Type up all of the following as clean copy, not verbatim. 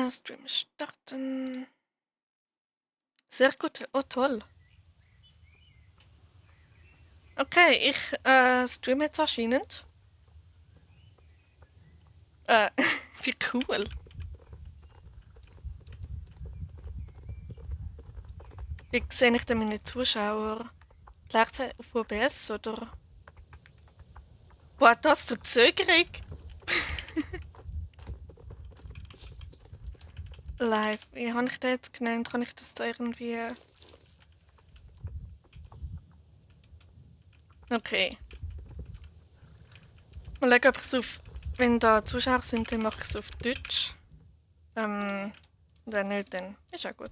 Stream starten. Sehr gut. Oh, toll. Okay, ich streame jetzt anscheinend. Äh, wie cool. Wie sehe ich denn meine Zuschauer? Gleichzeitig auf OBS oder? Boah, das Verzögerung. Live. Wie habe ich das jetzt genannt? Kann ich das da irgendwie... Okay. Mal schauen, ob ich es auf... Wenn da Zuschauer sind, dann mache ich es auf Deutsch. Wenn nicht, dann ist auch gut.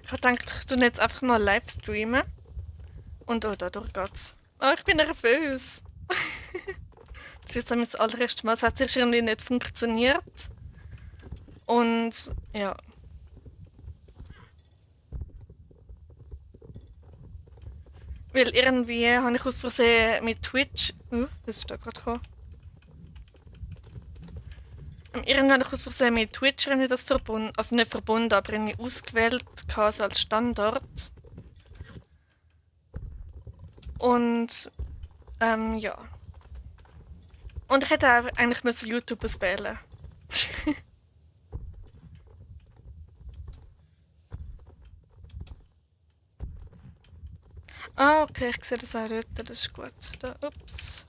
Ich habe gedacht, ich tue jetzt einfach mal live streamen. Und oh, dadurch geht's. Oh, ich bin nervös. Das ist jetzt das allererste Mal. Es hat sich irgendwie nicht funktioniert. Und ja. Weil irgendwie habe ich aus Versehen mit Twitch. Was ist da gerade gekommen? Irgendwie habe ich aus Versehen mit Twitch irgendwie das verbunden. Also nicht verbunden, aber irgendwie ausgewählt so als Standard. Und ja. Und ich hätte eigentlich müssen YouTube auswählen. Ah, okay, ich sehe das auch dort. Das ist gut. Da, ups.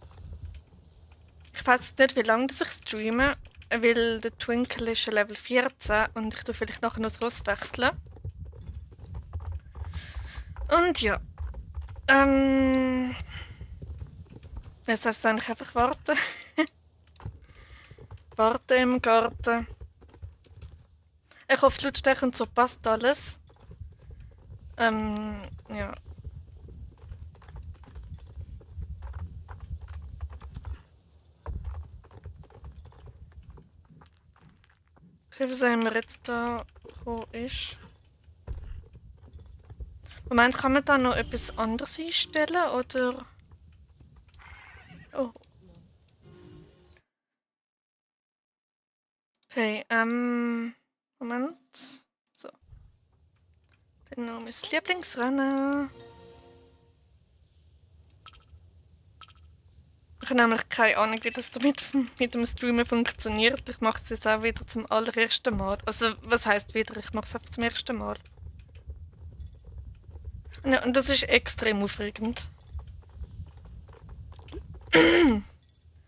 Ich weiß nicht, wie lange das ich streame, weil der Twinkle ist schon Level 14 und ich tue vielleicht nachher noch das Ross wechseln. Und ja. Jetzt heißt es eigentlich einfach warten. Warten im Garten. Ich hoffe, die Lautstärke und so passt alles. Ja. Okay, was haben wir jetzt da ist? Moment, kann man da noch etwas anderes einstellen, oder? Oh. Okay, Moment. So. Dann noch mein Lieblingsrennen. Ich habe nämlich keine Ahnung, wie das mit dem Streamen funktioniert. Ich mache es jetzt auch wieder zum allerersten Mal. Also, was heißt wieder? Ich mache es einfach zum ersten Mal. Ja, und das ist extrem aufregend.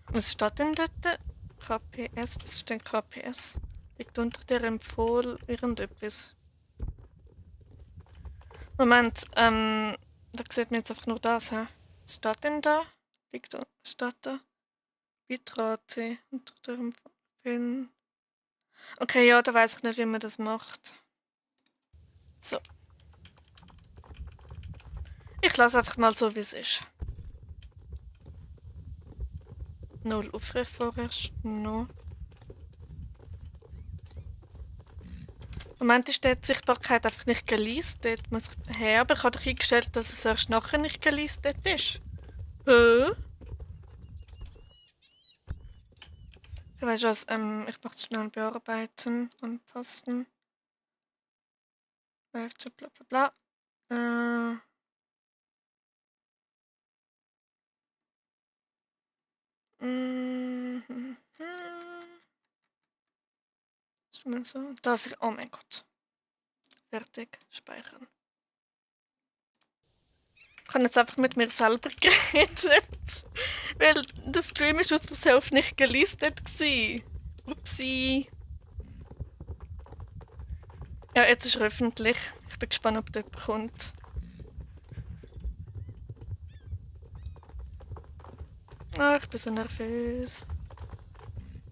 Was steht denn dort? KPS? Was ist denn KPS? Liegt unter der Empfohl irgendetwas? Moment, da sieht man jetzt einfach nur das, hä? Was steht denn da? Was steht da? Bitrate unter der Empfohl. Okay, ja, da weiß ich nicht, wie man das macht. So. Ich lasse einfach mal so, wie es ist. 0 Aufrufe vorerst noch. Im Moment ist die Sichtbarkeit einfach nicht gelistet. Aber ich habe doch eingestellt, dass es erst nachher nicht gelistet ist. Hä? Ich weiß was, ich mache es schnell bearbeiten, anpassen. Live to bla bla bla. Ist mal so. Oh mein Gott. Fertig, speichern. Ich habe jetzt einfach mit mir selber geredet. Weil der Stream ist aus Versehen nicht gelistet war. Upsi. Ja, jetzt ist er öffentlich. Ich bin gespannt, ob der jemand kommt. Ah, ich bin so nervös.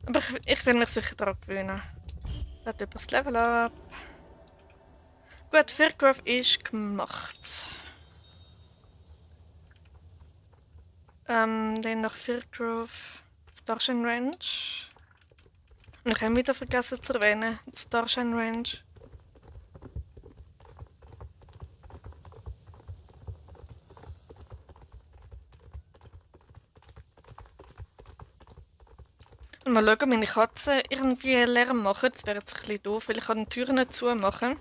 Aber ich will mich sicher daran gewöhnen. Hat jemand das Level up. Gut, Firgrove ist gemacht. Dann nach Firgrove Starshine Range. Und ich habe wieder vergessen zu erwähnen, Starshine Range. Mal schauen, ob meine Katzen irgendwie Lärm machen. Das wäre jetzt ein bisschen doof, weil ich kann die Türen nicht zumachen.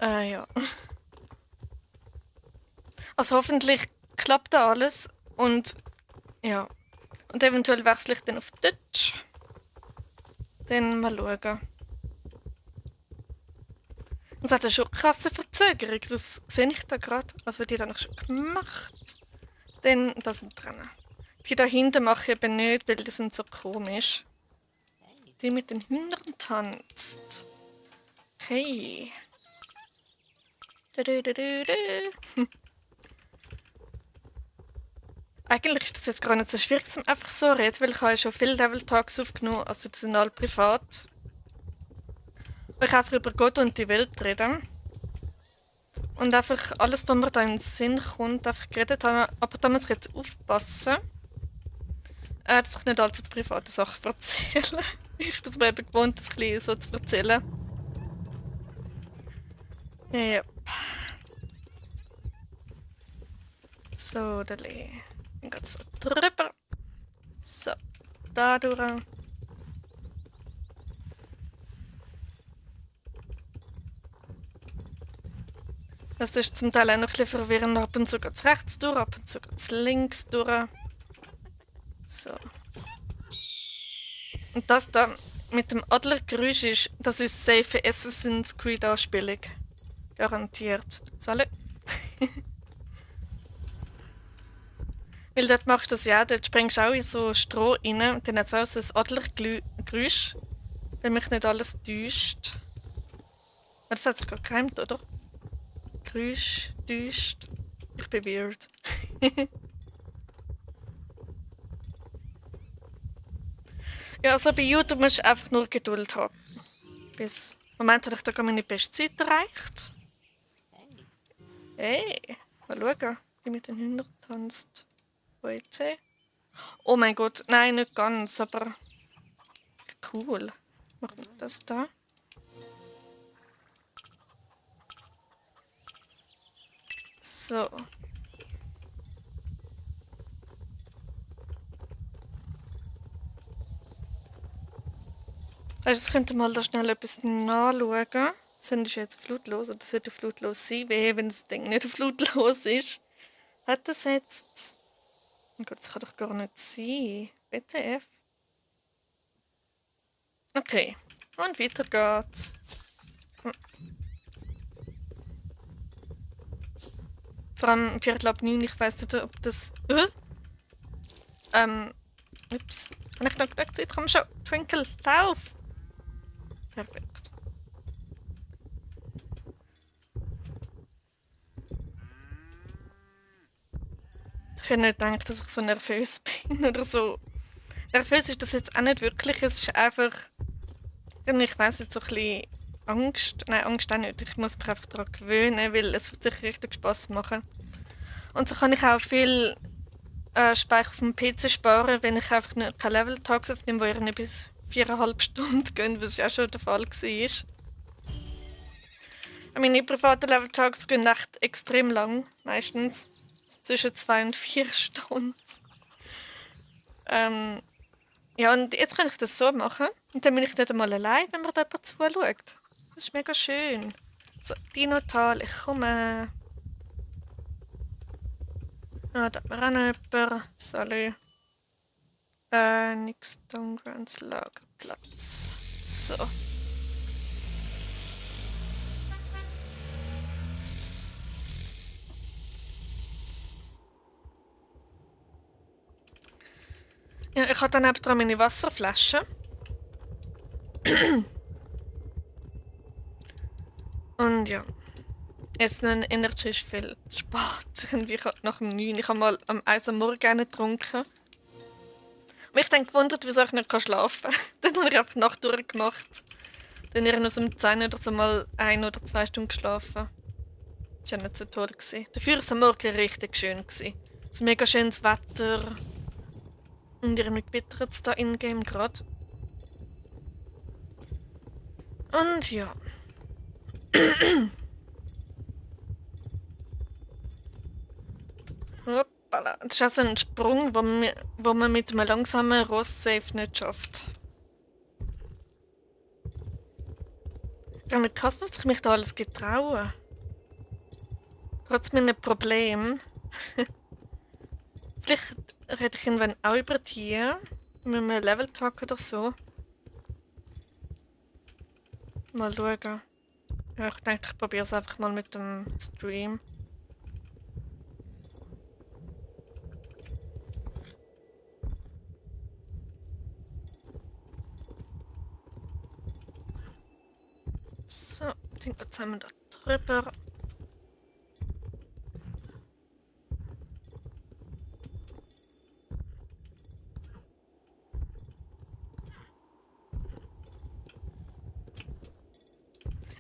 Ja. Also hoffentlich klappt da alles und ja. Und eventuell wechsle ich dann auf Deutsch. Dann mal schauen. Es hat ja schon krasse Verzögerung, das sehe ich da gerade. Also die habe ich schon gemacht. Dann das sind dran. Die da hinten mache ich eben nicht, weil die sind so komisch. Die mit den Hühnern tanzt. Okay. Eigentlich ist das jetzt gar nicht so schwierig, zum einfach so reden, weil ich habe ja schon viele Devil Talks aufgenommen, also die sind alle privat. Und ich einfach über Gott und die Welt reden. Und einfach alles, was mir da in den Sinn kommt, einfach geredet haben. Aber da muss ich jetzt aufpassen, dass ich nicht allzu private Sachen erzähle. Ich bin es mir eben gewohnt, das ein bisschen so zu erzählen. Ja. So, dann geht es so drüber. So, da durch. Das ist zum Teil auch noch ein bisschen verwirrend. Ab und zu geht es rechts durch, ab und zu geht es links durch. So. Und das da mit dem Adlergeräusch ist, das ist safe Assassin's Creed Anspielung. Garantiert. Salut. Weil dort machst du das ja, dort springst du auch in so Stroh rein und dann hat es auch so ein Adlergeräusch, wenn mich nicht alles täuscht. Aber das hat sich gerade gereimt, oder? Geräusch, täuscht. Ich bin weird. Ja, also bei YouTube musst du einfach nur Geduld haben. Bis im Moment habe ich da meine beste Zeit erreicht. Hey, mal schauen, wie mit den Hühnern tanzt. Heute. Oh mein Gott, nein, nicht ganz, aber cool. Machen wir das da. So. Also ich könnte mal da schnell etwas nachschauen. Das ist jetzt flutlos, oder das wird flutlos sein. Wehe, wenn das Ding nicht flutlos ist. Hat das jetzt... Oh Gott, das kann doch gar nicht sein. WTF? Okay, und weiter geht's. Vor allem Viertel ab 9, ich weiss nicht, ob das... Ups. Habe ich noch genug Zeit? Komm schon, Twinkle, lauf! Perfekt. Ich hätte nicht gedacht, dass ich so nervös bin oder so. Nervös ist das jetzt auch nicht wirklich, es ist einfach... Ich weiss jetzt so ein bisschen Angst. Nein, Angst auch nicht. Ich muss mich einfach daran gewöhnen, weil es wird sicher richtig Spass machen. Und so kann ich auch viel Speicher auf dem PC sparen, wenn ich einfach nicht keine Level-Tags aufnehme, wo ihr nicht bis 4,5 Stunden gehen, was ja auch schon der Fall war. Meine privaten Level-Tags gehen echt extrem lang, meistens. Zwischen 2 und 4 Stunden. Ja, und jetzt kann ich das so machen. Und dann bin ich nicht einmal allein, wenn mir da jemand zuschaut. Das ist mega schön. So, Dino-Tal, ich komme. Ah, da hat mir auch noch jemand. Salut. Nix Stonegrounds Lagerplatz. So. Ja, ich habe dann nebenan meine Wasserflasche. Und ja. Jetzt noch ein Energy ist viel zu spät. Irgendwie nach dem 9. Ich habe mal am 1 am Morgen getrunken. Mich dann gewundert, wieso ich nicht schlafen kann. Dann habe ich einfach die Nacht durchgemacht. Dann habe ich um 10 oder so mal 1 oder 2 Stunden geschlafen. Das war ja nicht so toll. Dafür war es am Morgen richtig schön. Es ist mega schönes Wetter. Und irgendwie gewittert es da in-game gerade. Und ja. Hoppa. Voilà. Das ist auch so ein Sprung, wo man mit einem langsamen Ross safe nicht schafft. Ich habe mir krass, was ich mich da alles getraue. Trotz meiner Probleme. Vielleicht rede ich irgendwann auch über die. Mit einem Level-Talk oder so. Mal schauen. Ja, ich denke, ich probiere es einfach mal mit dem Stream. So, den zusammen da drüber.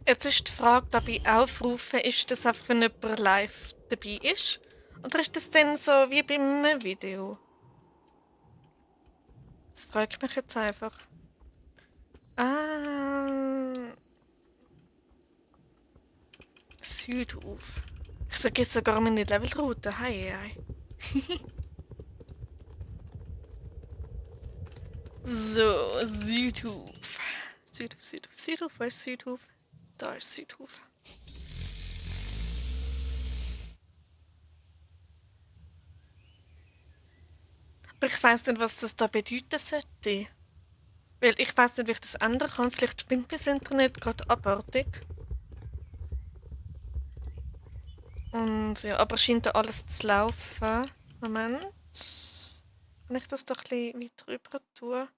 Jetzt ist die Frage, ob ich aufrufe, ist das einfach, wenn jemand live dabei ist? Oder ist das dann so wie bei einem Video? Das fragt mich jetzt einfach. Südhof. Ich vergesse sogar meine Levelroute. Hei, hei. So, Südhof. Südhof. Wo ist Südhof? Da ist Südhof. Aber ich weiß nicht, was das da bedeuten sollte. Weil ich weiß nicht, wie ich das ändern kann. Vielleicht spinnt mein Internet gerade abartig. Und ja, aber scheint da alles zu laufen. Moment. Kann ich das doch ein bisschen weiter rüber tun?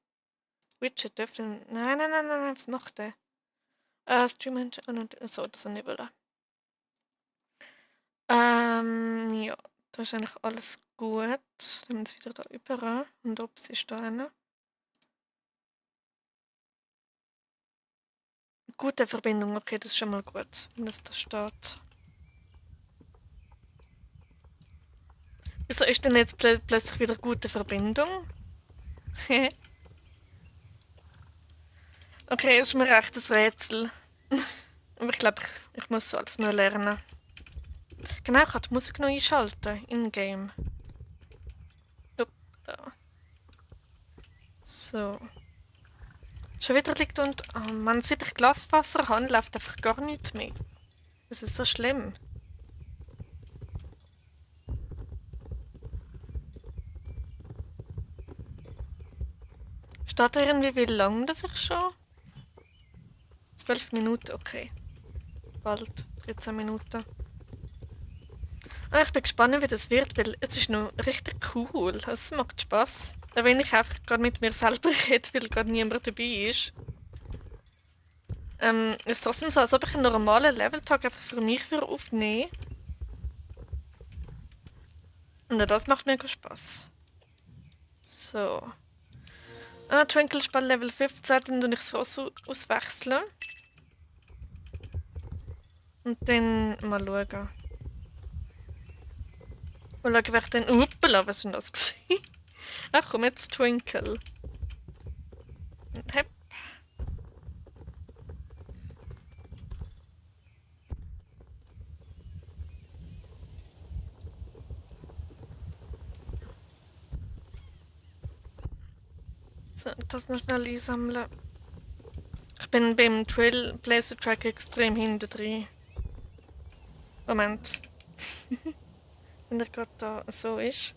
Widget öffnen. Nein, was macht der? Stream so, das ist nicht wollen. Ja, da ist eigentlich alles gut. Dann müssen wir wieder da über. Und ob sie ist da hin. Gute Verbindung, okay, das ist schon mal gut, wenn das da steht. Wieso ist denn jetzt plötzlich wieder gute Verbindung? Okay, ist mir recht ein Rätsel. Aber ich glaube, ich muss so alles noch lernen. Genau, ich kann die Musik noch einschalten, in-game. So. Schon wieder liegt und... Oh Mann, seit ich Glasfaser habe, läuft einfach gar nichts mehr. Das ist so schlimm. Steht da irgendwie, wie lang das ich schon? 12 Minuten, okay. Bald 13 Minuten. Ich bin gespannt, wie das wird, weil es ist noch richtig cool. Es macht Spaß. Auch wenn ich einfach gerade mit mir selber rede, weil gerade niemand dabei ist. Es ist trotzdem so, als ob ich einen normalen Leveltag einfach für mich aufnehmen würde. Und auch das macht mega Spaß. So. Twinkle ist bei Level 15, dann tue ich es auswechseln. Und dann mal schauen. Mal schauen, wer ich dann... Uppala, was ist denn das gewesen? Ach komm, jetzt Twinkle. Und hepp. So, das noch schnell einsammeln. Ich bin beim Trailblazer Track extrem hinter drin. Moment. Wenn er gerade da so ist.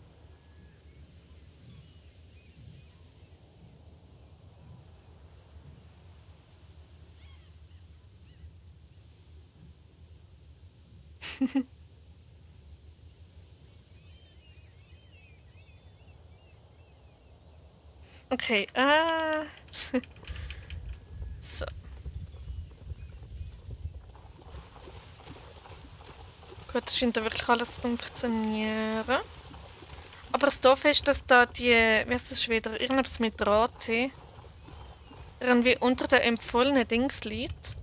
Okay, so. Gut, es scheint da wirklich alles zu funktionieren. Aber das Doofe ist, dass da die, wie heißt das schon wieder, irgendwas mit Rate irgendwie unter den empfohlenen Dings liegt.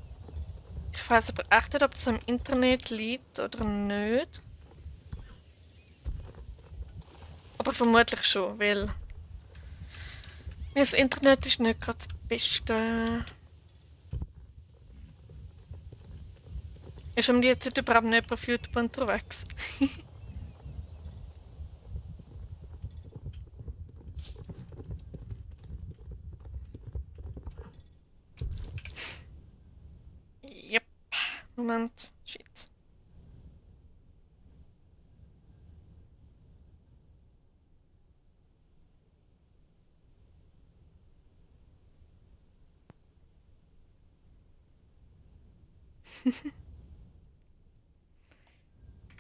Ich weiß aber echt nicht, ob das am Internet liegt oder nicht. Aber vermutlich schon, weil das Internet ist nicht gerade das Beste. Ist um die Zeit überhaupt nicht auf YouTube unterwegs? Moment. Shit.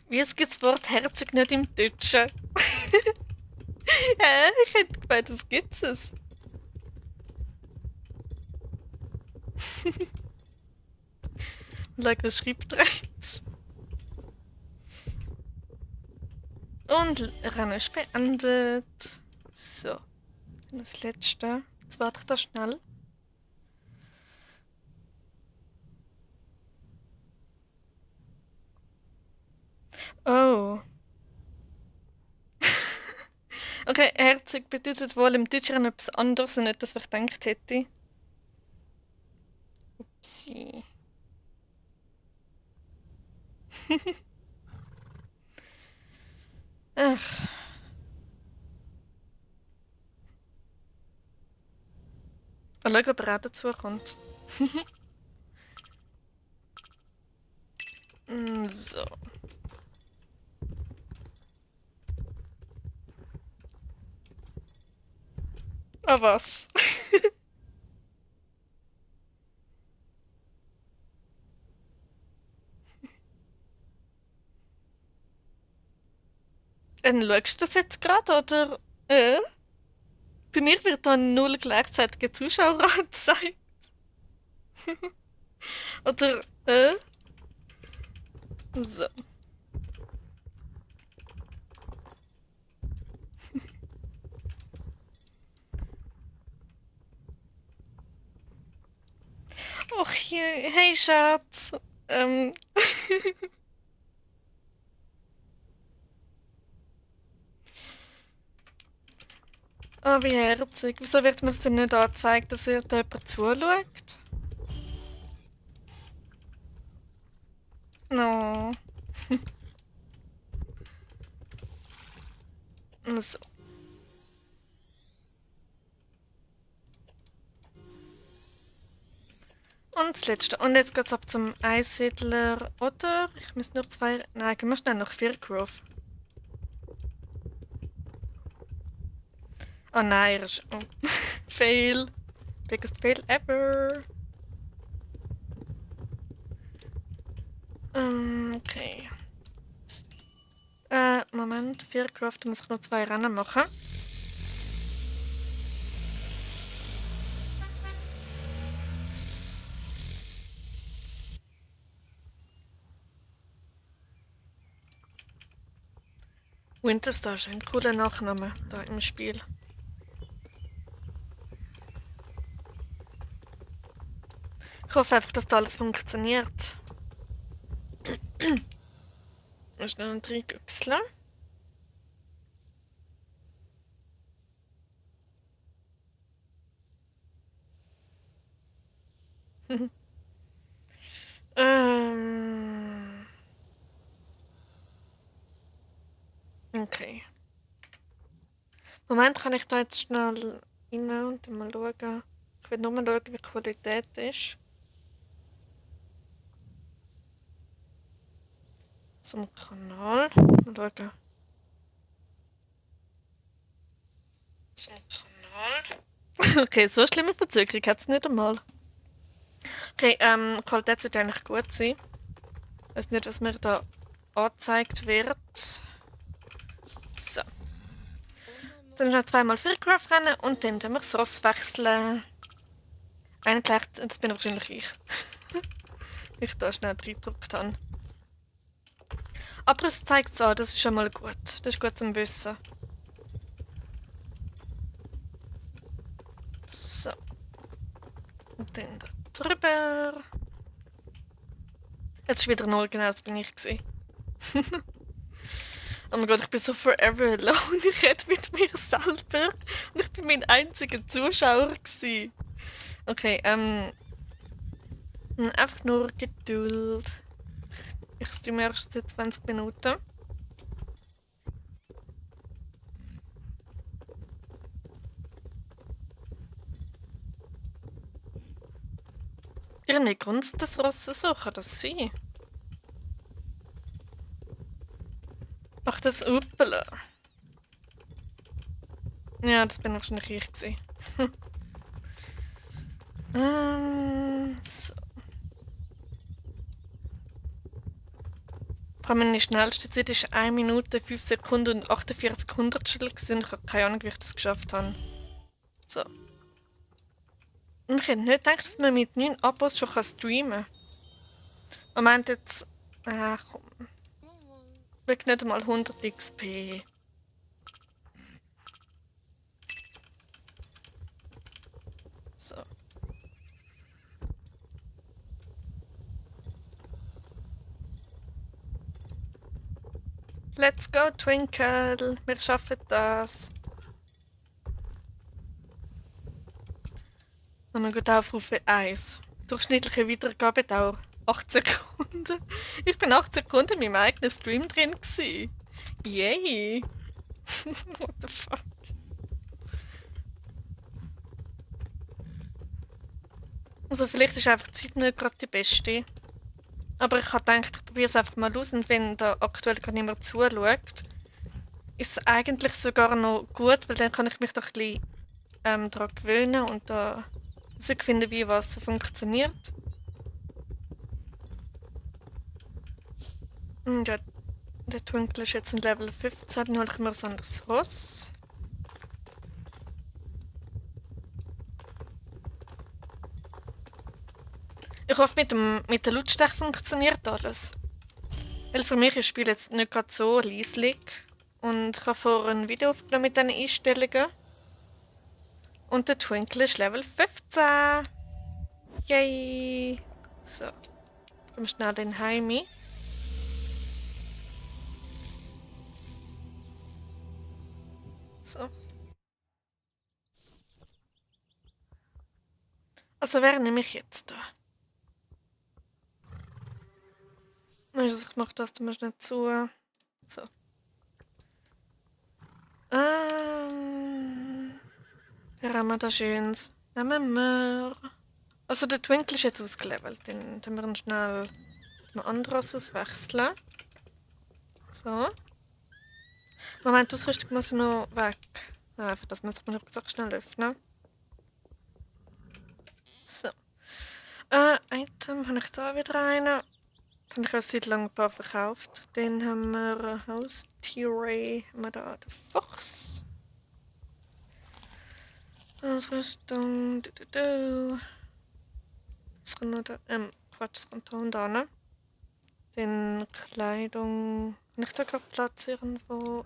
Wie es gibt das Wort herzig nicht im Deutschen? Ja, ich hätte gemeint, das gibt es. Schau, was schreibt er jetzt? Und Rennen ist beendet. So. Das letzte. Jetzt warte ich da schnell. Oh. Okay, herzig bedeutet wohl im Deutschen etwas anderes und nicht das, was ich gedacht hätte. Upsi. Ach. Mal schauen, ob er auch dazu kommt. So. Ah, was? Schaust du das jetzt gerade, oder? Bei mir wird da null gleichzeitige Zuschauer angezeigt. Oder, So. Och je, hey Schatz. Oh, wie herzig. Wieso wird mir das denn nicht angezeigt, dass ihr da jemand zuschaut? No. So. Und das letzte. Und jetzt geht's ab zum Eissiedler, oder? Ich muss nur 2. Nein, gehen wir schnell noch 4 Grove. Oh nein, er ist. Oh. Fail. Biggest fail ever. Okay. Moment. 4 Grove, da muss ich noch 2 Rennen machen. Winterstar ist ein cooler Nachname da im Spiel. Ich hoffe einfach, dass da alles funktioniert. Schnell einen Trick wechseln. Okay. Moment, kann ich da jetzt schnell rein und mal schauen. Ich will nur mal schauen, wie die Qualität ist. Zum Kanal. Mal schauen. Zum Kanal. Okay, so schlimme Verzögerung hat es nicht einmal. Okay, Qualität sollte eigentlich gut sein. Ich weiß nicht, was mir da angezeigt wird. So. Dann noch 2-mal Fieldcraft rennen und dann wir das Ross wechseln. Eigentlich, das bin wahrscheinlich ich. Ich da schnell reingedrückt habe. Aber es zeigt es an, das ist schon mal gut. Das ist gut zum Wissen. So. Und dann da drüber. Jetzt ist wieder 0, genau, das bin ich gewesen. Oh mein Gott, ich bin so forever alone. Ich rede mit mir selber. Und ich bin mein einziger Zuschauer gewesen. Okay, einfach nur Geduld. Ich streame erst seit 20 Minuten. Irgendwie grunzt das Ross so, kann das sein? das Uppele. Ja, das bin wahrscheinlich ich gewesen. So. Vor allem meine schnellste Zeit war 1 Minute, 5 Sekunden und 48 Hundertstel gewesen. Ich habe keine Ahnung, wie ich das geschafft habe. So. Und ich hätte nicht gedacht, dass man mit 9 Abos schon streamen kann. Man meint jetzt... komm. Wirklich nicht einmal 100 XP. So. Let's go, Twinkle. Wir schaffen das. Nochmal gut Aufrufe 1. Durchschnittliche Wiedergabedauer 8 Sekunden. Ich bin 8 Sekunden in meinem eigenen Stream drin gewesen. Yay! What the fuck? Also vielleicht ist einfach die Zeit nicht gerade die beste. Aber ich habe gedacht, ich probiere es einfach mal aus und wenn da aktuell gar niemand zuschaut, ist es eigentlich sogar noch gut, weil dann kann ich mich doch ein bisschen daran gewöhnen und da herausfinden, wie was so funktioniert. Und ja, der Twinkle ist jetzt ein Level 15, dann hole ich mir so ein Ross. Ich hoffe, mit der Lautstärke funktioniert alles. Weil für mich ist das Spiel jetzt nicht gerade so leislich. Und ich habe vorher ein Video aufgenommen mit diesen Einstellungen. Und der Twinkle ist Level 15. Yay! So. Komm schnell den Heimi. So. Also wer nehme ich jetzt da? Also ich mache das, du musst nicht zu. So. Wer haben wir da Schönes? Nehmen wir. Also der Twinkle ist jetzt ausgelevelt. Den tun wir ihn schnell mit einem anderen auswechseln. So. Moment, die Ausrüstung muss noch weg. Nein, für das muss ich mir noch schnell öffnen. So. Item habe ich da wieder einen. Dann habe ich auch seit langem ein paar verkauft. Dann haben wir Haustiere. Haben wir da den Fuchs. Ausrüstung. Das kommt noch da. Quatsch, das kommt da hinten. Dann Kleidung. Kann ich da gerade Platz irgendwo?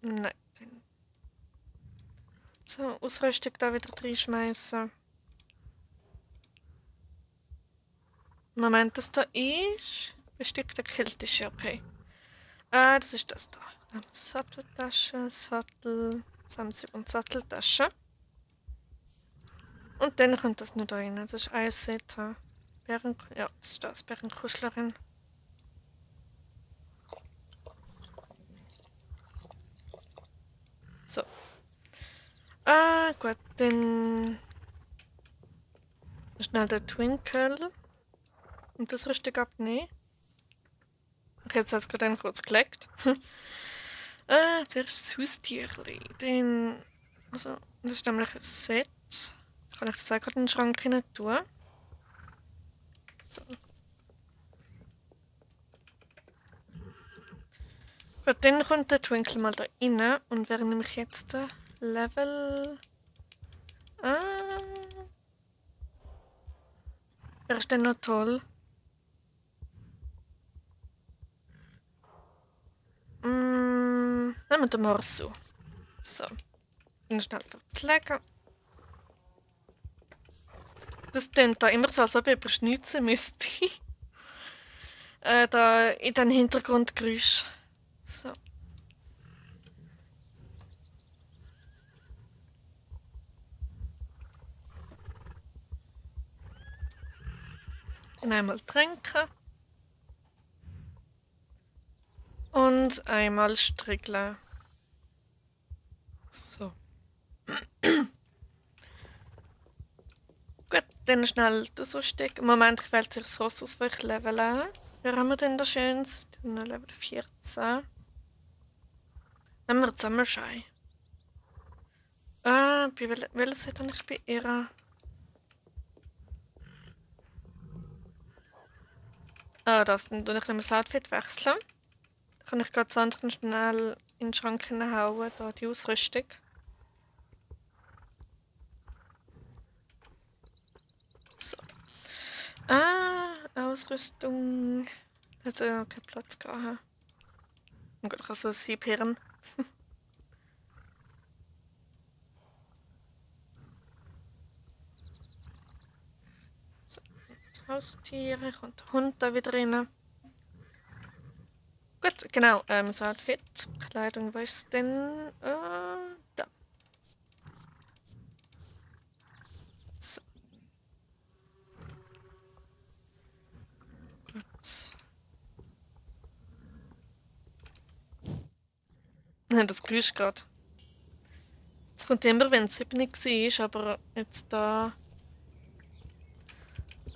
Nein. So, Ausrüstung da wieder reinschmeißen. Moment, das da ist. Bestückte keltische, okay. Das ist das da. Satteltasche, Sattel, Samsung und Satteltasche. Und dann kommt das noch da rein. Das ist ein Set. Bären, ja, das ist das. Bärenkuschlerin. So. Gut, dann. Schnell der Twinkle. Und das richtig abnehmen. Okay, jetzt hat es gerade kurz gelegt. Zuerst das Haustierli. Dann. Also, das ist nämlich ein Set. Kann ich das auch gerade in den Schrank hinein tun? So. Gut, dann kommt der Twinkle mal da rein und wäre nämlich jetzt der Level. Wer ist denn noch toll? Nehmen wir den Marsu. So. Ihn schnell verpflegen. Das klingt da immer so, als ob ich überschnitzen müsste. Da in den Hintergrundgeräusch. So. Dann einmal trinken. Und einmal strickeln. So. Gut, dann schnell das so stecken. Moment, ich wähle sich das Ross aus, welches Level an. Wer haben wir denn da Schönes? Die sind Level 14. Nehmen wir Zusammenschein. Bei welcher Seite habe ich bei ihr? Das. Dann tue ich das Outfit wechseln. Dann kann ich gerade das andere schnell in den Schrank hineinhauen, da die Ausrüstung. So. Ausrüstung. Hat ja keinen Platz gehabt. Oh Gott, ich kann so ein Siebhirn. So. Haustiere, kommt der Hund da wieder rein. Gut, genau, das Outfit. Kleidung, wo ist es denn? Da. So. Gut. Das grüßt gerade. Es kommt immer, wenn es 7 war, aber jetzt da.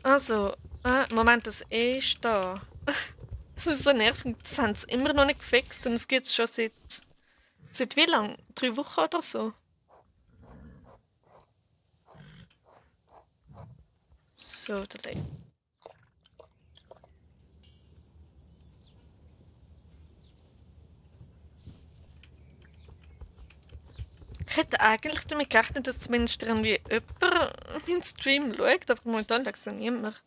Also, Moment, das E ist da. Das ist so nervig, das haben sie immer noch nicht gefixt und es gibt es schon seit wie lang? 3 Wochen oder so? So, der Lei. Ich hätte eigentlich damit gerechnet, dass zumindest irgendwie jemand meinen Stream schaut, aber momentan schaut es niemand.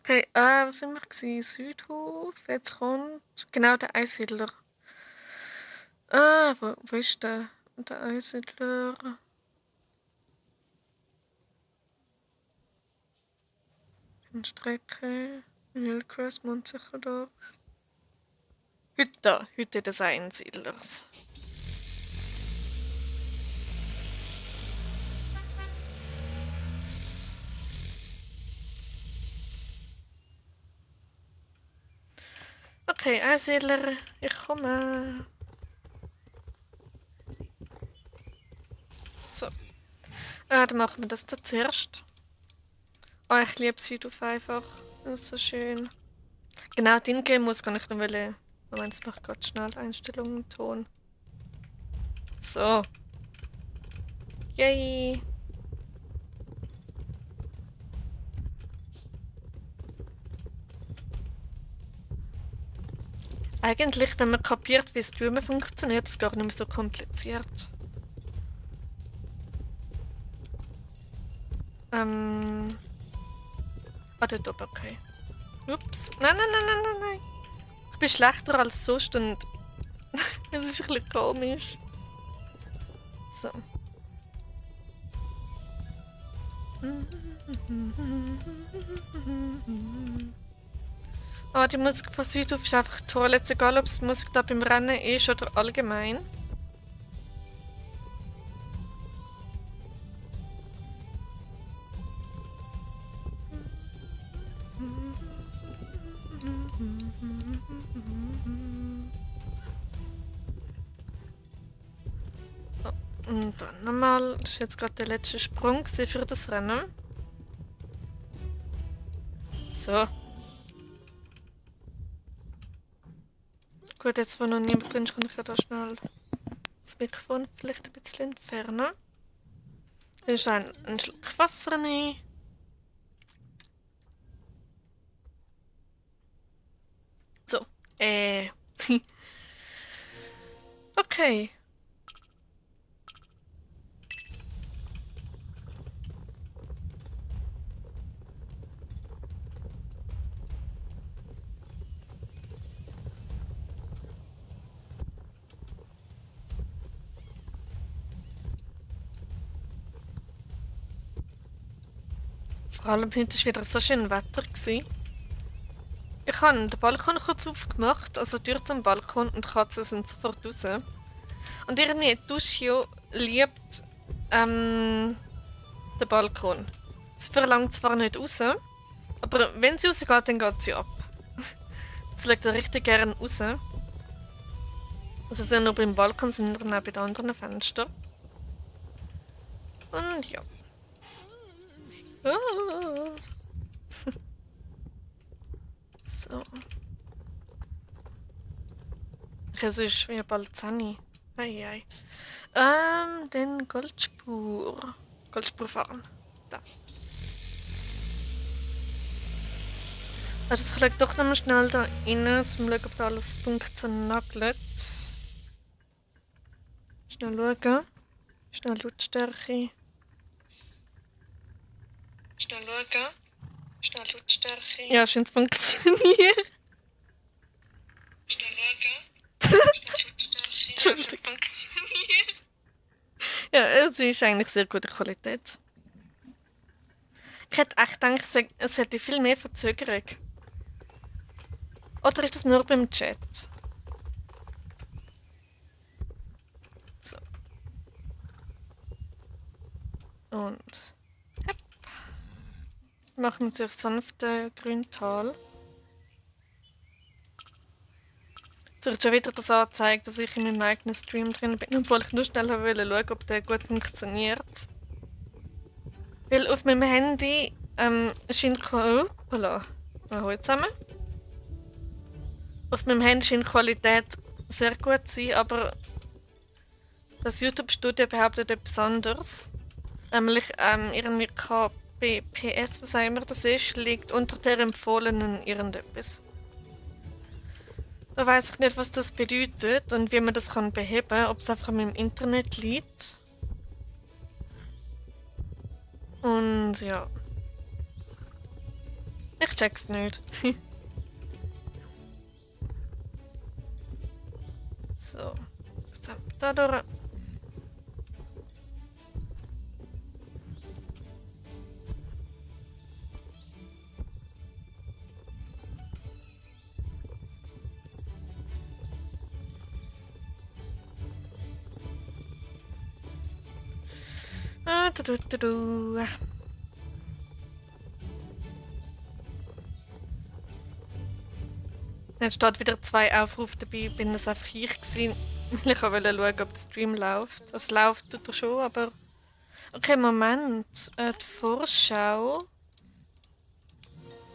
Okay, wo sind wir gewesen? Südhof, jetzt kommt genau der Einsiedler. Wo ist der? Der Einsiedler. Strecke, Hillcrest, Montsicherdorf. Hütte des Einsiedlers. Okay, Einsiedler, ich komme. So. Dann machen wir das da zuerst. Oh, ich liebe Südhof einfach. Das ist so schön. Genau, den Game muss gar nicht noch wollen. Moment, das macht gerade schnell Einstellungen, Ton. So. Yay. Eigentlich, wenn man kapiert, wie Streamen funktioniert, ist es gar nicht mehr so kompliziert. Dort oben, okay. Ups. Nein, nein, nein, nein, nein, nein. Ich bin schlechter als sonst und es ist ein bisschen komisch. So. Die Musik von Südhof ist einfach toll. Jetzt egal, ob es Musik da beim Rennen ist oder allgemein. Und dann nochmal, das ist jetzt gerade der letzte Sprung für das Rennen. So. Gut, jetzt wo noch niemand drin ist, kann ich ja da schnell das Mikrofon vielleicht ein bisschen entfernen. Dann ist ein Schluck Wasser nehmen. So. Okay. Vor allem heute war wieder so schön Wetter. Ich habe den Balkon kurz aufgemacht, also die Tür zum Balkon und die Katzen sind sofort raus. Und irgendwie, Duschio liebt den Balkon. Sie verlangt zwar nicht raus, aber wenn sie rausgeht, dann geht sie ab. Sie legt richtig gerne raus. Also sie sind nur beim Balkon, sondern auch bei den anderen Fenstern. Und ja. So. Okay, es ist ja bald 10. Ei. Dann Goldspur. Goldspur fahren. Da. Also ich schaue doch noch mal schnell da rein, um zu schauen, ob da alles funktioniert. Schnell schauen. Schnell Lautstärke. Schnell schauen. Schnell Lautstärke. Ja, scheint zu funktionieren. Schnell schauen. Schnell Lautstärke. Ja, scheint zu funktionieren. Ja, es ist eigentlich sehr gute Qualität. Ich hätte echt gedacht, es hätte viel mehr Verzögerung. Oder ist das nur beim Chat? So. Und. Hopp. Machen wir jetzt auf sanfte Grüntal. Jetzt wird schon wieder das angezeigt, dass ich in meinem eigenen Stream drin bin, obwohl ich nur schnell schauen, ob der gut funktioniert. Weil auf meinem Handy scheint voilà. Hallo zusammen. Auf meinem Handy scheint die Qualität sehr gut zu sein, aber das YouTube-Studio behauptet etwas anderes. Nämlich irgendwie kbps, was auch immer das ist, liegt unter der empfohlenen irgendetwas. Da weiß ich nicht, was das bedeutet und wie man das kann beheben, ob es einfach im Internet liegt. Und ja. Ich check's nicht. So. Jetzt da durch. Jetzt steht wieder 2 Aufrufe dabei, bin es einfach ich gewesen, weil ich wollte schauen, ob der Stream läuft. Es läuft tut er schon, aber... Okay, Moment. Die Vorschau...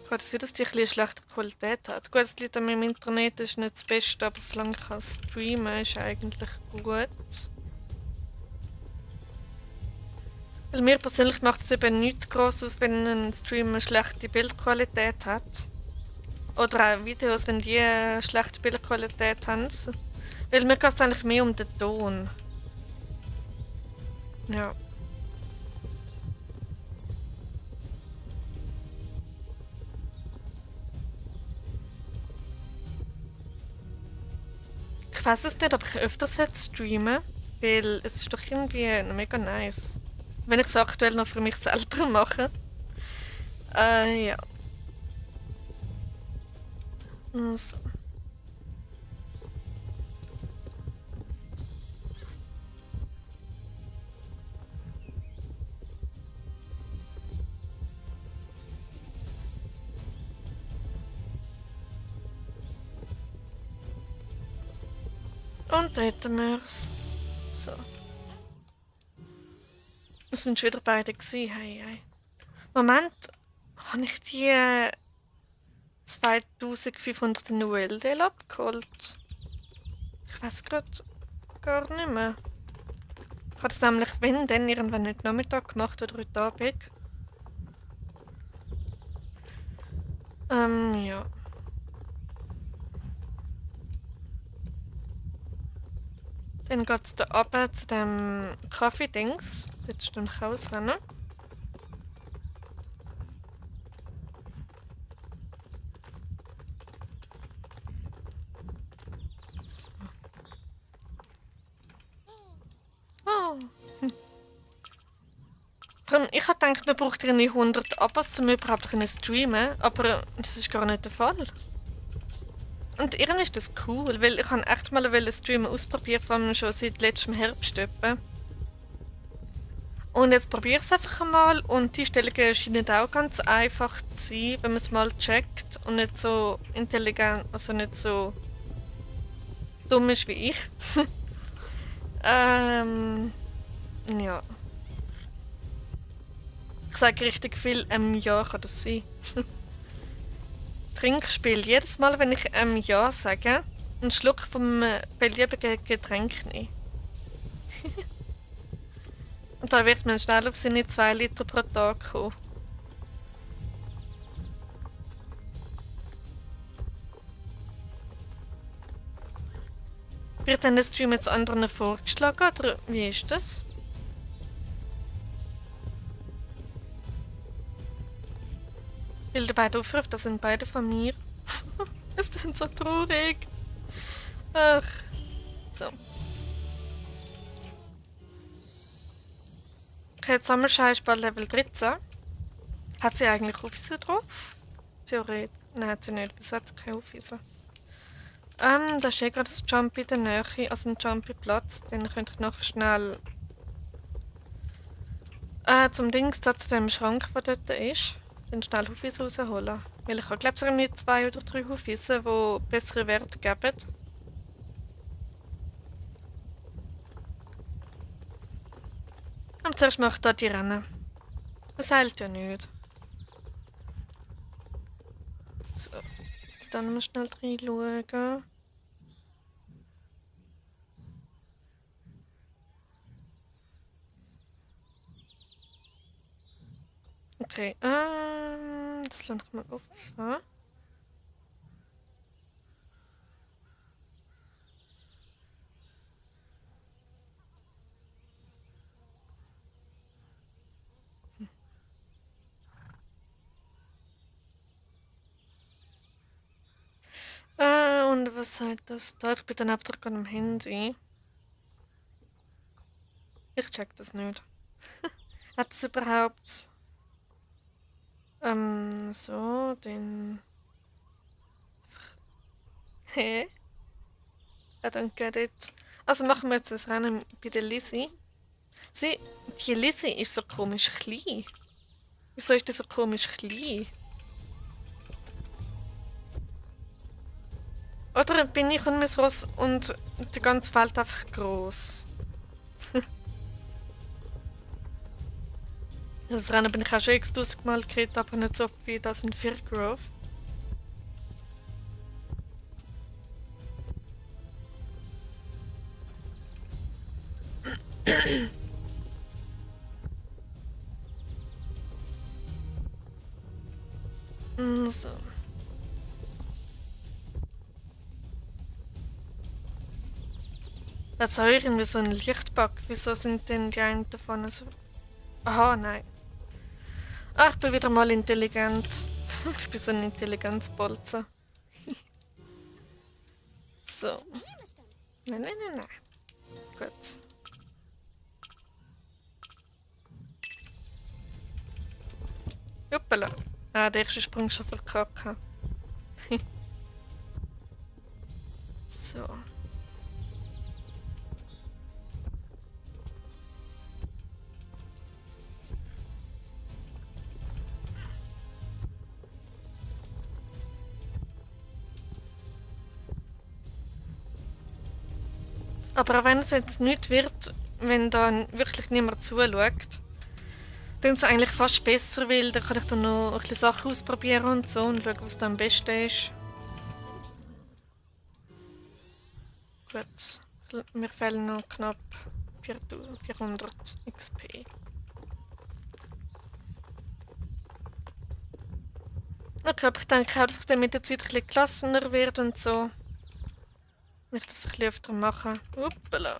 Ich kann das wieder, dass die ein bisschen schlechte Qualität hat. Gut, es liegt an meinem Internet, ist nicht das Beste, aber solange ich kann streamen ist eigentlich gut. Weil mir persönlich macht es eben nichts groß aus, wenn ein Stream eine schlechte Bildqualität hat. Oder auch Videos, wenn die eine schlechte Bildqualität haben. Weil mir geht es eigentlich mehr um den Ton. Ja. Ich weiß es nicht, ob ich öfters streamen weil es ist doch irgendwie mega nice. Wenn ich es aktuell noch für mich selber mache. Ja. So. Und da hätten wir es. So. Es sind schon wieder beide gewesen. Hey. Moment, habe ich die 2500 UL-Deal abgeholt? Ich weiß gerade gar nicht mehr. Ich habe es nämlich, wenn, dann irgendwann heute Nachmittag gemacht oder heute Abend. Ja. Dann geht es da runter zu dem Kaffee-Dings. Dort ist nämlich ausrennen. So. Oh. Ich habe gedacht, man braucht irgendwie 100 Abos, um überhaupt streamen, aber das ist gar nicht der Fall. Und irgendwie ist das cool, weil ich habe echt mal Streamen ausprobieren, vor allem schon seit letztem Herbst etwa. Und jetzt probiere ich es einfach einmal und die Einstellungen scheinen auch ganz einfach zu sein, wenn man es mal checkt und nicht so intelligent, also nicht so dumm ist wie ich. Ja. Ich sage richtig viel ja kann das sein. Trinkspiel. Jedes Mal, wenn ich ja sage, einen Schluck vom beliebigen Getränk nehmen. Und da wird man schnell auf seine 2 Liter pro Tag kommen. Wird dann der Stream jetzt anderen vorgeschlagen oder wie ist das? Weil die beiden Aufrufe, das sind beide von mir. Das ist dann so traurig. Ach. So. Okay, jetzt Sammelschei ist bald Level 13. Hat sie eigentlich Aufhäuser drauf? Theoretisch. Nein, hat sie nicht. Wieso hat sie keine Aufhäuser? Da ist eh gerade das Jumpy in der Nähe, also ein Jumpy-Platz. Den könnte ich noch schnell zum Dings da zu dem Schrank, der dort ist, den schnell Aufhäuser rausholen. Weil ich habe, glaube ich, irgendwie 2 oder 3 Aufhäuser, die bessere Werte geben. Und zuerst mache ich da die Rennen. Das heilt ja nicht. So, jetzt dann mal schnell reinschauen. Okay, das lasse ich mal offen. Und was sagt das da? Ich bin dann auch gerade am Handy. Ich check das nicht. Hat es überhaupt so den. Hä? I don't get it. Also machen wir jetzt das Rennen bei der Lizzie. Sie, die Lizzie ist so komisch klein. Wieso ist die so komisch klein? Oder bin ich und mein Ross und die ganze Welt einfach gross? Das Rennen bin ich auch schon x-tausend Mal gekriegt, aber nicht so oft wie das in Firgrove. So. Jetzt habe ich irgendwie so einen Lichtbug. Wieso sind denn die einen davon so... Aha, nein. Ah, ich bin wieder mal intelligent. Ich bin so ein Intelligenzbolzen. So. Nein, nein, nein, nein. Gut. Juppala. Ah, der erste Sprung schon verkackt. So. Aber auch wenn es jetzt nicht wird, wenn da wirklich niemand zuschaut, dann ist es eigentlich fast besser, weil dann kann ich dann noch ein bisschen Sachen ausprobieren und so und schauen, was da am besten ist. Gut, mir fehlen noch knapp 400 XP. Okay, aber ich denke auch, dass ich dann mit der Zeit ein bisschen gelassener werde und so. Nicht, dass ich ein bisschen öfter mache. Uppala.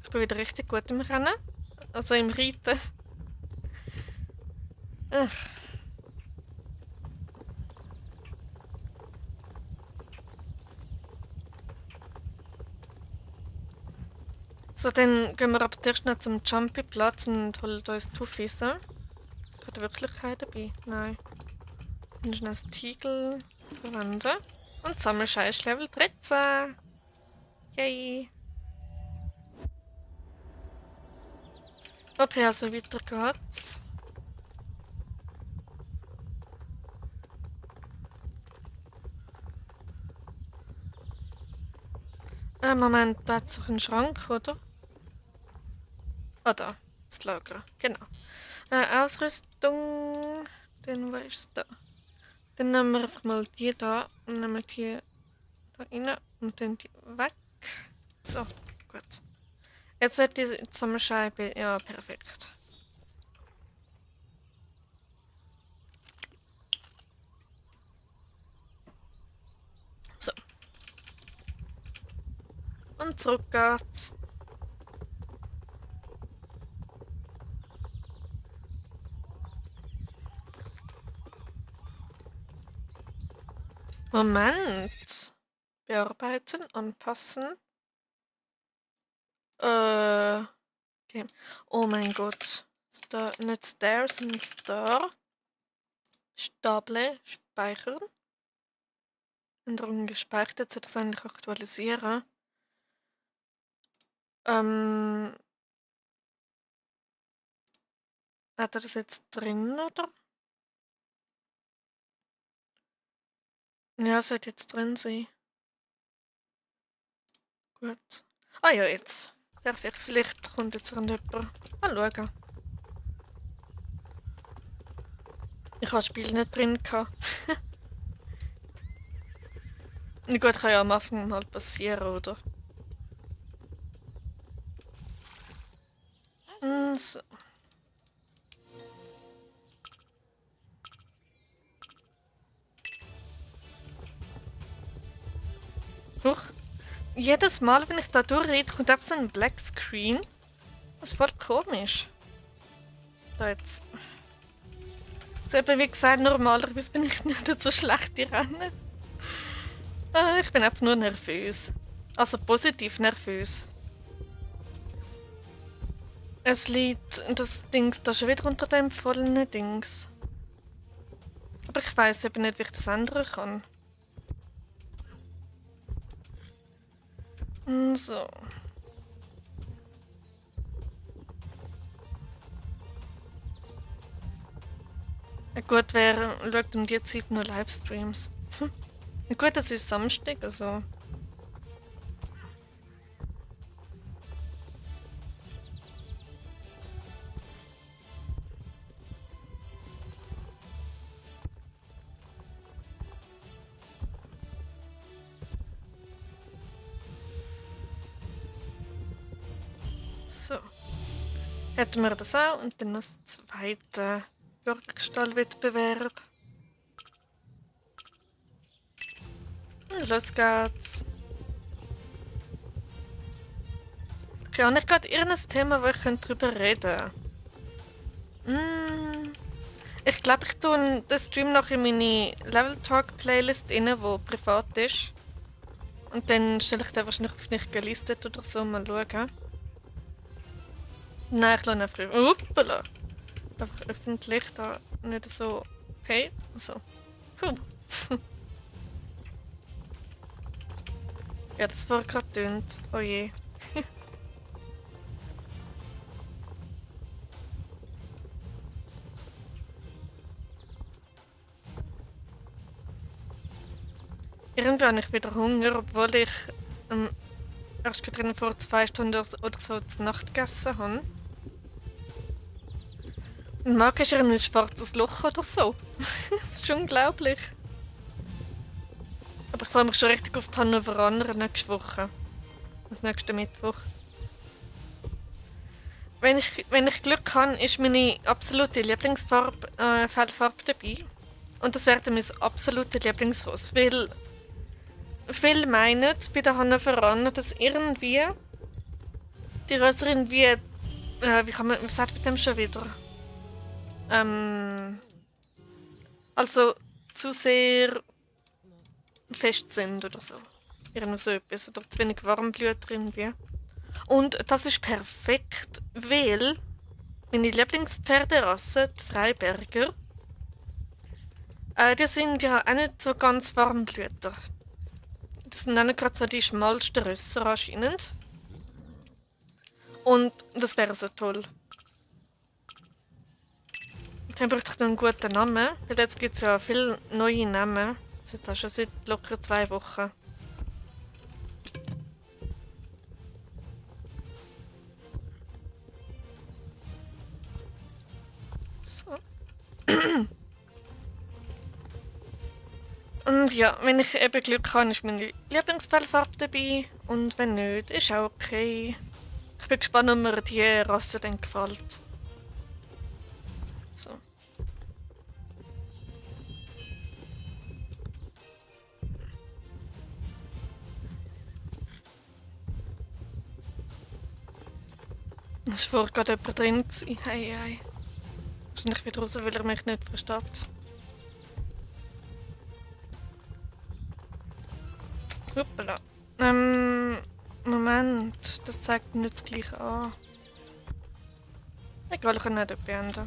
Ich bin wieder richtig gut im Rennen. Also im Reiten. Ach. So, dann gehen wir aber zuerst noch zum Jumpy-Platz und holen uns Tuffisen. Ich habe wirklich keine dabei. Nein. Dann schnell das Tiegel verwenden. Und Sammelscheiß Level 13. Yay. Okay, also weiter geht's. Moment, da hat es doch einen Schrank, oder? Ah, da. Das Lager. Genau. Ausrüstung. Dann, wo ist da? Dann nehmen wir einfach mal die da und nehmen die da rein. Und dann die weg. So, gut. Jetzt wird die Zusammenscheibe. Ja, perfekt. So. Und zurück geht's. Moment. Bearbeiten, anpassen. Okay. Oh mein Gott. Star, nicht Stairs, sondern Star. Stable, speichern. Änderungen gespeichert, jetzt sollte ich es eigentlich aktualisieren. Hat er das jetzt drin, oder? Ja, sollte jetzt drin sein. Gut. Ah ja, jetzt. Perfekt, vielleicht kommt jetzt jemand. Mal schauen. Ich habe das Spiel nicht drin gehabt. Gut, kann ja am Anfang mal passieren, oder? So. Huch. Jedes Mal, wenn ich da durchrede, kommt einfach so ein Black Screen. Das ist voll komisch. Da jetzt. So eben wie gesagt, normalerweise bin ich nicht so schlecht in Rennen. Ich bin einfach nur nervös. Also positiv nervös. Es liegt das Dings da schon wieder unter dem vollen Dings. Aber ich weiß eben nicht, wie ich das ändern kann. So. Gut, wer schaut um die Zeit nur Livestreams? Gut, das ist Samstag, also. So. Hätten wir das auch und dann das zweite Bürgerstallwettbewerb. Und los geht's. Okay, habe ich gerade irgendein Thema, wo ich darüber reden könnte? Ich glaube, ich tue den Stream noch in meine Level Talk Playlist rein, die privat ist. Und dann stelle ich den wahrscheinlich auf nicht gelistet oder so, mal schauen. Nein, ich lasse einfach. Uppala! Einfach öffentlich, da nicht so. Okay, so. Puh. Ja, das war gerade tönt. Oh je. Irgendwie habe ich wieder Hunger, obwohl ich erst gerade vor 2 Stunden oder so zur Nacht gegessen habe. Mein Magen ist ein schwarzes Loch oder so. Das ist unglaublich. Aber ich freue mich schon richtig auf die Hannoveraner nächste Woche. Das nächste Mittwoch. Wenn ich Glück habe, ist meine absolute Lieblingsfarbe Fellfarbe dabei. Und das wäre dann mein absoluter Lieblingsross. Weil viele meinen bei den Hannoveraner, dass irgendwie die Rösser irgendwie. Wie sagt man dem schon wieder? Also zu sehr fest sind oder so. Irgendwie so etwas. Oder zu wenig Warmblüter irgendwie. Und das ist perfekt, weil meine Lieblingspferderasse, die Freiberger, die sind ja auch nicht so ganz Warmblüter. Das sind auch nicht gerade so die schmalsten Rösser anscheinend. Und das wäre so toll. Dann bräuchte ich noch einen guten Namen, weil jetzt gibt es ja viele neue Namen. Das ist jetzt auch schon seit locker 2 Wochen. So. Und ja, wenn ich eben Glück habe, ist meine Lieblingsfellfarbe dabei und wenn nicht, ist auch okay. Ich bin gespannt, ob mir die Rasse dann gefällt. So. Es war gerade jemand drin. Hey, hey. Wahrscheinlich wieder raus, weil er mich nicht versteht. Hoppala. Moment. Das zeigt mir nicht das gleiche an. Egal, ich kann nicht dort beenden.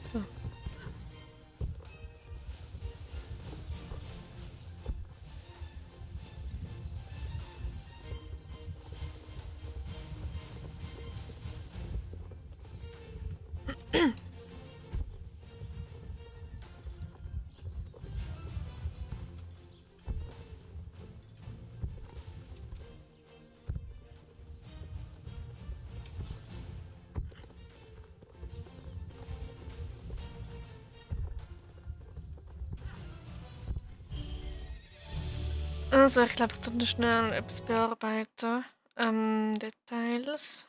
So. Also, ich glaube, ich tue noch schnell etwas bearbeiten. Details.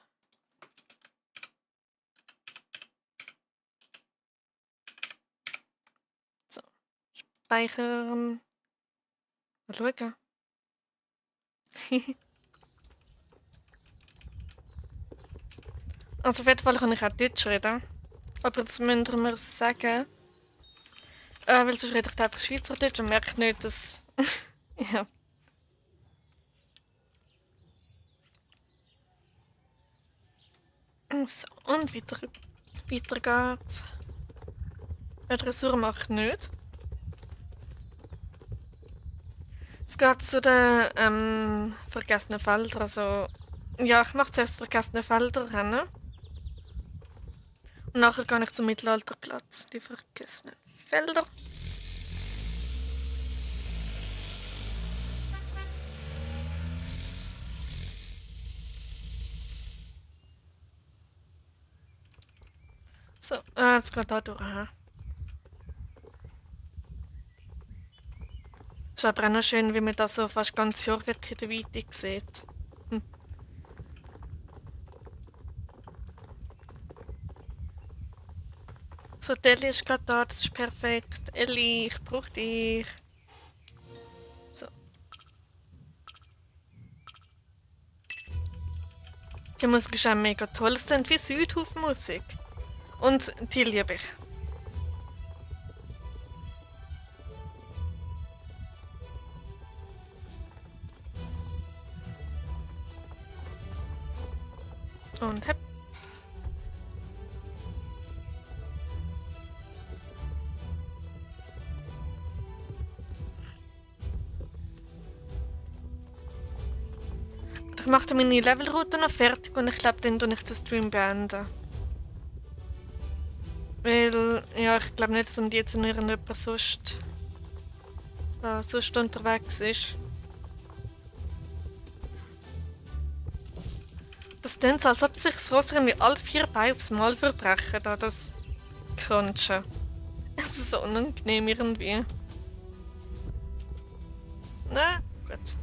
So. Speichern. Mal schauen. Also, auf jeden Fall kann ich auch Deutsch reden. Aber das müsst ihr mir sagen. Weil sonst rede ich einfach Schweizerdeutsch und merke nicht, dass. Ja. So, und weiter geht's. Dressur macht nicht. Es geht zu den vergessenen Feldern. Also, ja, ich mache zuerst vergessene Felder rennen. Und nachher gehe ich zum Mittelalterplatz. Die vergessenen Felder. So, jetzt geht da durch. Ist aber auch noch schön, wie man das so fast ganz Jahr wirklich in der Weite sieht. Hm. So, die Ellie ist gerade da, das ist perfekt. Ellie, ich brauche dich. So. Die Musik ist auch mega toll. Es klingt wie Südhof-Musik. Und die liebe ich. Und hepp. Ich mache meine Levelroute noch fertig und ich glaube, dann tue ich den Stream beenden. Weil, ja, ich glaube nicht, dass um die jetzt noch irgendjemand sonst unterwegs ist. Das klingt so, als ob sich das Wasser irgendwie alle 4 Beine aufs Mal verbrechen, da das Crunchen. Es ist so unangenehm irgendwie. Na, gut.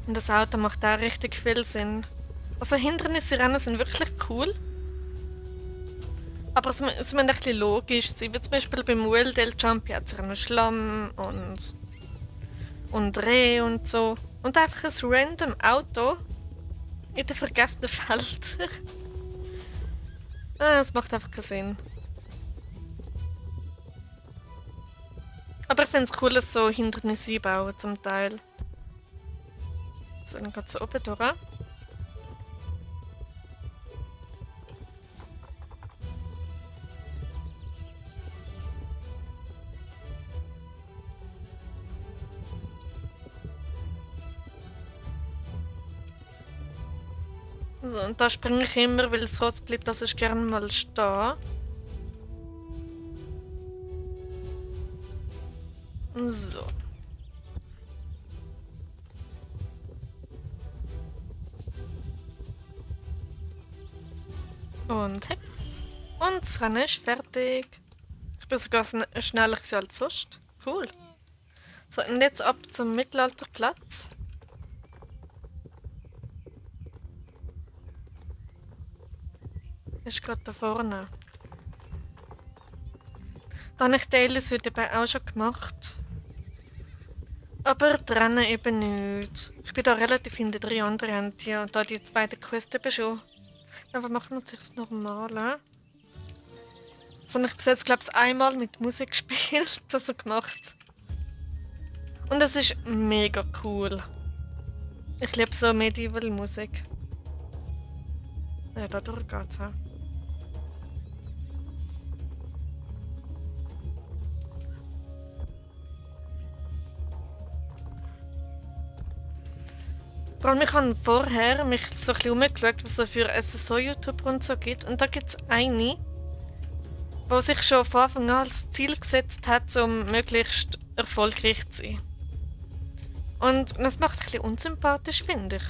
Und das Auto macht auch richtig viel Sinn. Also Hindernisse rennen sind wirklich cool. Aber es müssen ein bisschen logisch sein. Wie zum Beispiel beim Well del Jump hat es einen Schlamm und Reh und so. Und einfach ein random Auto in den vergessenen Feldern. Das macht einfach keinen Sinn. Aber ich finde es cool, dass so Hindernisse einbauen zum Teil. So, dann geht es oben durch. So, und da springe ich immer, weil es rot bleibt, dass ich gerne mal stehen. So. Und hepp. Und das Rennen ist fertig. Ich bin sogar schneller als sonst. Cool. So, und jetzt ab zum Mittelalterplatz. Ist gerade da vorne. Da habe ich Teils heute eben auch schon gemacht. Aber drinnen eben nicht. Ich bin da relativ hinter drin, andere haben ja da die zweite Quest eben schon. Aber machen wir sich das Normale. Das habe ich bis jetzt, glaube ich, einmal mit Musik gespielt, also gemacht. Und es ist mega cool. Ich liebe so Medieval-Musik. Ja, da durch geht's auch. Vor allem, ich habe vorher mich so ein bisschen umgeschaut, was es so für SSO-YouTuber und so gibt. Und da gibt es eine, die sich schon von Anfang an als Ziel gesetzt hat, um möglichst erfolgreich zu sein. Und das macht ein bisschen unsympathisch, finde ich.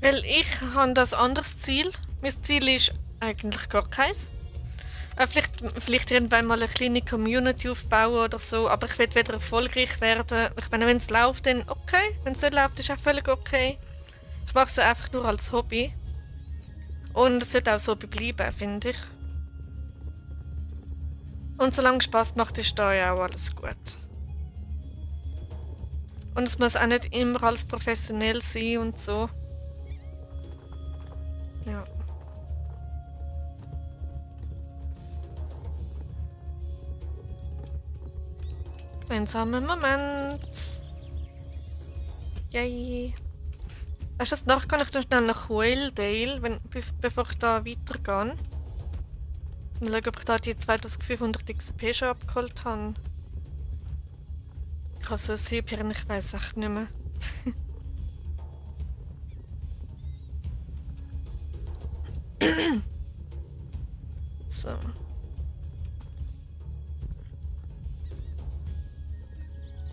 Weil ich habe das anderes Ziel. Mein Ziel ist eigentlich gar keins. Vielleicht irgendwann mal eine kleine Community aufbauen oder so, aber ich will wieder erfolgreich werden. Ich meine, wenn es läuft, dann okay. Wenn es nicht läuft, ist auch völlig okay. Ich mache es einfach nur als Hobby. Und es sollte auch so bleiben, finde ich. Und solange es Spaß macht, ist da ja auch alles gut. Und es muss auch nicht immer alles professionell sein und so. Ja. Gemeinsamen Moment. Yay. Weißt du, nachher kann ich dann schnell nach Whaledale, bevor ich da weitergehe. Mal schauen, ob ich da die 2500 XP schon abgeholt habe. Ich habe so ein Siebchen, ich weiß echt nicht mehr. So.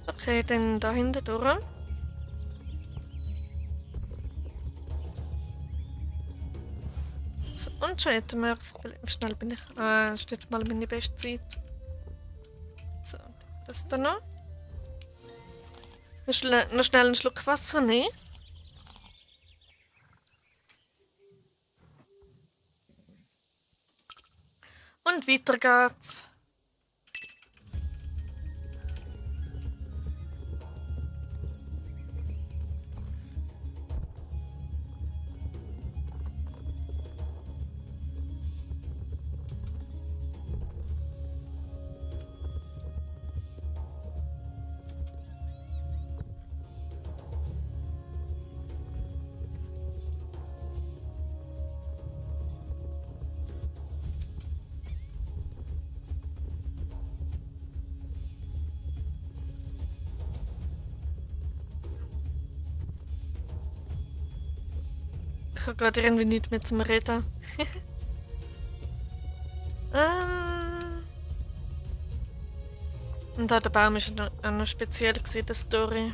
Okay, dann da hinten durch. So, und schon hätten wir es. Wie schnell bin ich? Ah, das steht mal meine beste Zeit. So, das da noch. Noch schnell einen Schluck Wasser nehmen. Und weiter geht's. Ich habe gerade irgendwie nichts mehr zum Reden. Und da der Baum war auch noch speziell gewesen, die Story.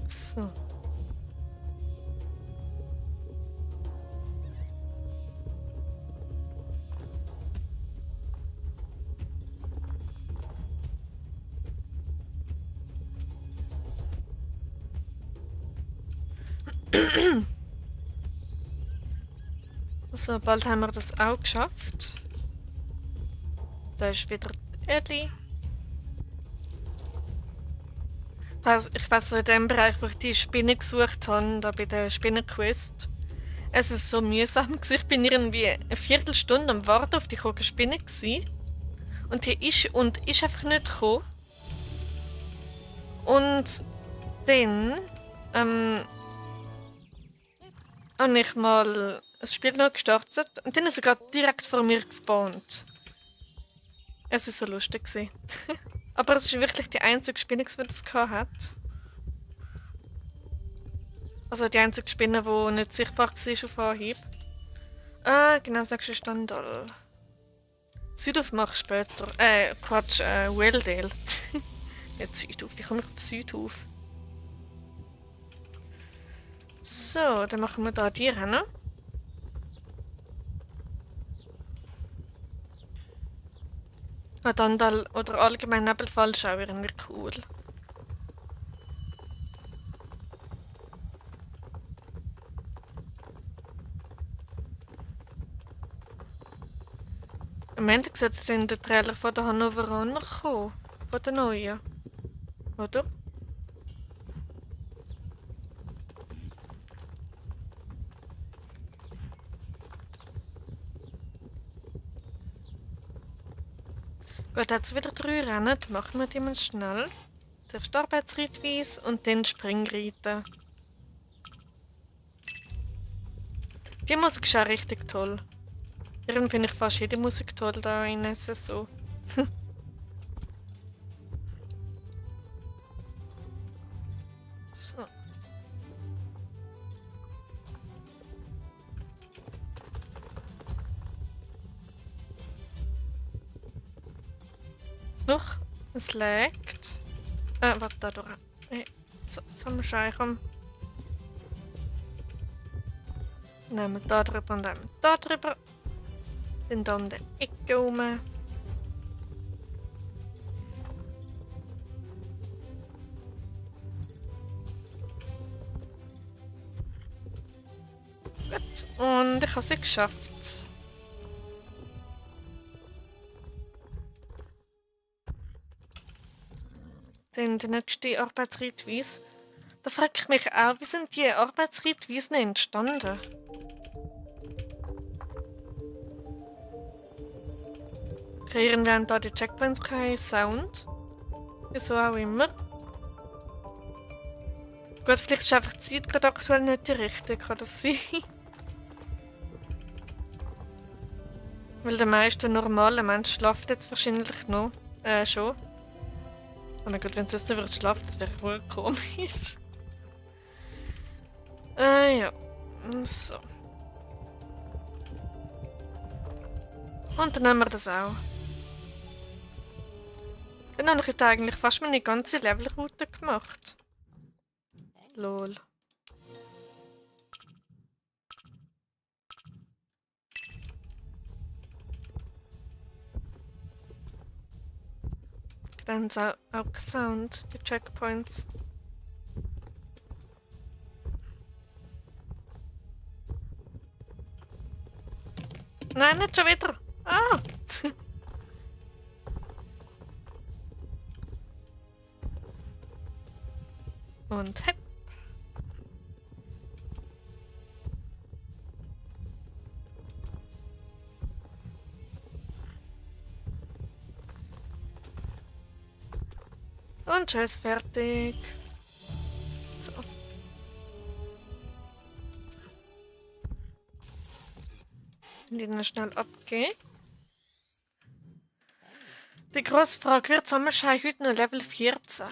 So. So, bald haben wir das auch geschafft. Da ist wieder Ellie. Ich weiss so in dem Bereich, wo ich die Spinne gesucht habe, da bei der Spinnenquest. Es ist so mühsam gewesen. Ich bin irgendwie eine Viertelstunde am Warten auf die Spinne gewesen. Und die ist einfach nicht gekommen. Und dann habe ich mal ein Spiel noch gestartet und dann ist er gerade direkt vor mir gespawnt. Es war so lustig gewesen. Aber es ist wirklich die einzige Spinne, die das hat. Also die einzige Spinne, die nicht sichtbar war auf Anhieb. Ah, genau, sagst du Standal. Südauf mach später. Quatsch, Welldale. Nicht Südauf, wie komme ich auf Südauf? So, dann machen wir da die Rennen. Ah, Dandal oder allgemein Nebelfallschauer irgendwie cool. Am Ende sieht es in den Trailer von der Hannoveraner kommen. Von der neuen. Oder? Gut, jetzt wieder 3 Rennen. Dann machen wir die mal schnell. Zuerst Arbeitsreitweise und dann Springreiten. Die Musik ist auch richtig toll. Irgendwie finde ich fast jede Musik toll da in SSO. So. Noch, es laggt. Warte, da durch. So, Sammelscheichern. Nehmen wir da drüber und dann da drüber. Dann da um die Ecke rum. Gut, und ich habe es geschafft. Dann die nächste Arbeitsreitweise. Da frage ich mich auch, wie sind die Arbeitsreitweisen entstanden? Kreieren wir da die Checkpoints keinen Sound? Wieso auch immer. Gut, vielleicht ist einfach die Zeit gerade aktuell nicht die richtige, kann das sein? Weil der meiste normale Mensch schlaft jetzt wahrscheinlich noch. Schon. Oh mein Gott, wenn es jetzt nicht schlafen, das wäre wohl komisch. Ja. So. Und dann haben wir das auch. Dann habe ich heute eigentlich fast meine ganze Levelroute gemacht. Lol. Dann ist auch Sound, die Checkpoints. Nein, nicht schon wieder. Ah! Und hepp. Und schon ist fertig. So. Die noch schnell abgehen. Die grosse Frage, wird Sommerschein heute noch Level 14?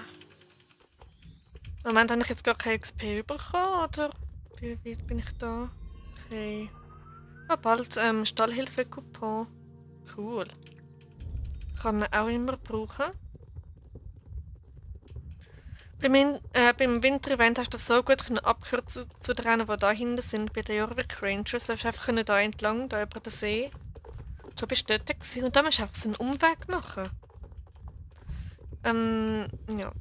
Im Moment habe ich jetzt gar kein XP bekommen, oder? Wie weit bin ich da? Okay. Ah, bald Stallhilfe-Coupon. Cool. Kann man auch immer brauchen. Beim Winter-Event hast du das so gut können abkürzen zu den Rennen, die da hinten sind, bei den Jorvik Rangers. Du hast einfach da entlang, da über den See. So bist du dort gewesen. Und dann musst du einfach so einen Umweg machen. Ja.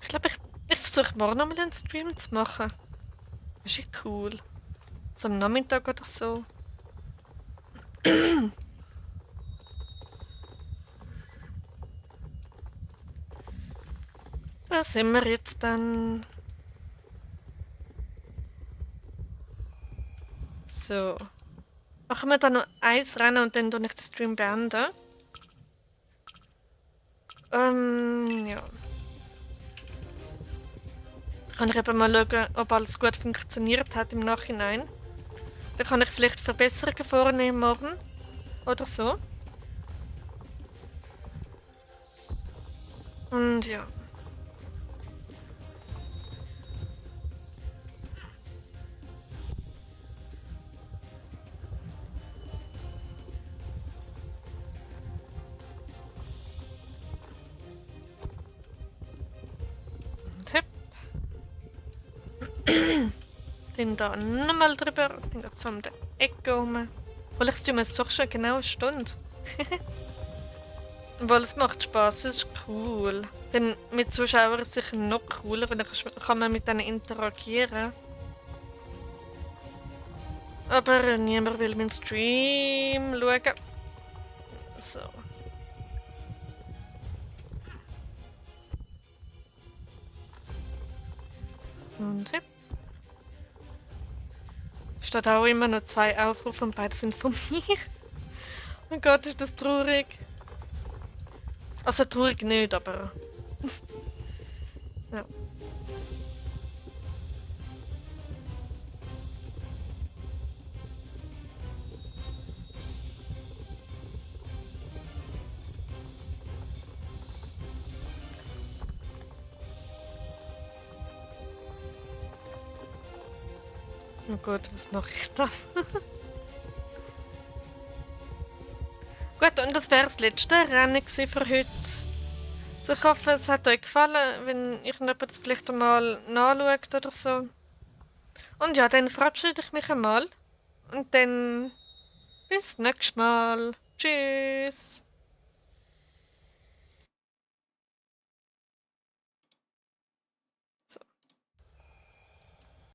Ich glaube, ich versuche morgen nochmal einen Stream zu machen. Das ist ja cool. So am Nachmittag oder so. Da sind wir jetzt dann. So. Machen wir dann noch eins Rennen und dann tue ich den Stream beenden. Ja. Kann ich eben mal schauen, ob alles gut funktioniert hat im Nachhinein. Dann kann ich vielleicht Verbesserungen vornehmen morgen. Oder so. Und ja. Und hopp. Dann da nochmal drüber. Dann geht es um die Ecke rum. Weil ich tue mir jetzt doch schon genau eine Stunde. Weil es macht Spaß, es ist cool. Denn mit Zuschauern ist es sicher noch cooler, weil dann kann man mit denen interagieren. Aber niemand will meinen Stream schauen. So. Und hopp. Steht auch immer noch 2 Aufrufe und beide sind von mir. Oh Gott, ist das traurig. Also traurig nicht, aber... ja. Oh Gott, was mache ich da? Gut, und das wäre das letzte Rennen für heute. Also ich hoffe, es hat euch gefallen, wenn irgendjemand das vielleicht einmal nachschaut oder so. Und ja, dann verabschiede ich mich einmal. Und dann bis nächstes Mal. Tschüss.